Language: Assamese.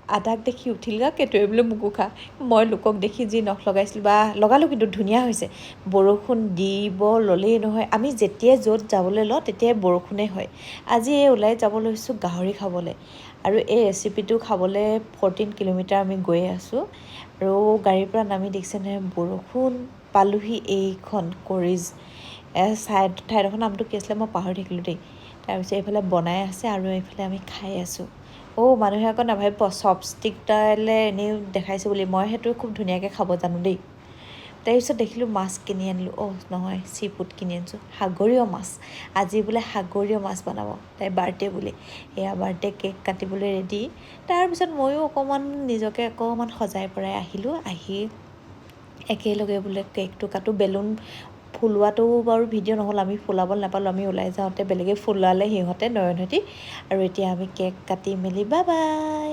আদাক দেখি উঠিল গা কেতুৱে বোলে, মোকো খা। মই লোকক দেখি যি নখ লগাইছিলোঁ বা লগালোঁ, কিন্তু ধুনীয়া হৈছে। বৰষুণ দিব ল'লেই নহয়। আমি যেতিয়াই য'ত যাবলৈ লওঁ, তেতিয়াই বৰষুণেই হয়। আজি এই ওলাই যাব লৈছোঁ গাহৰি খাবলৈ আৰু এই ৰেচিপিটো খাবলৈ 14 কিলোমিটাৰ আমি গৈয়ে আছোঁ। আৰু গাড়ীৰ পৰা নামি দেখিছে নহয়, বৰষুণ। পালোহি এইখন কৰিজ ঠাইডোখৰ নামটো কি আছিলে, মই পাহৰি থাকিলোঁ দেই। তাৰপিছত এইফালে বনাই আছে আৰু এইফালে আমি খাই আছোঁ। অ' মানুহে আকৌ নাভাবিব চপষ্টিকডালে এনেই দেখাইছোঁ বুলি। মই সেইটো খুব ধুনীয়াকৈ খাব জানো দেই। তাৰপিছত দেখিলোঁ মাছ কিনি আনিলোঁ। অ' নহয়, চি ফুড কিনি আনিছোঁ, সাগৰীয় মাছ। আজি বোলে সাগৰীয় মাছ বনাব তাই বাৰ্থডে বুলি। এয়া বাৰ্থডে কেক কাটিবলৈ ৰেডি। তাৰপিছত ময়ো অকণমান নিজকে অকণমান সজাই পৰাই আহিলোঁ। আহি একেলগে বোলে কেকটো কাটো। বেলুন ফুলোৱাটো বাৰু ভিডিঅ' নহ'ল। আমি ফুলাবলৈ নাপালোঁ। আমি ওলাই যাওঁতে বেলেগে ফুলালে, সিহঁতে নয়নহঁতি। আৰু এতিয়া আমি কেক কাটি মেলি, বাই বাই।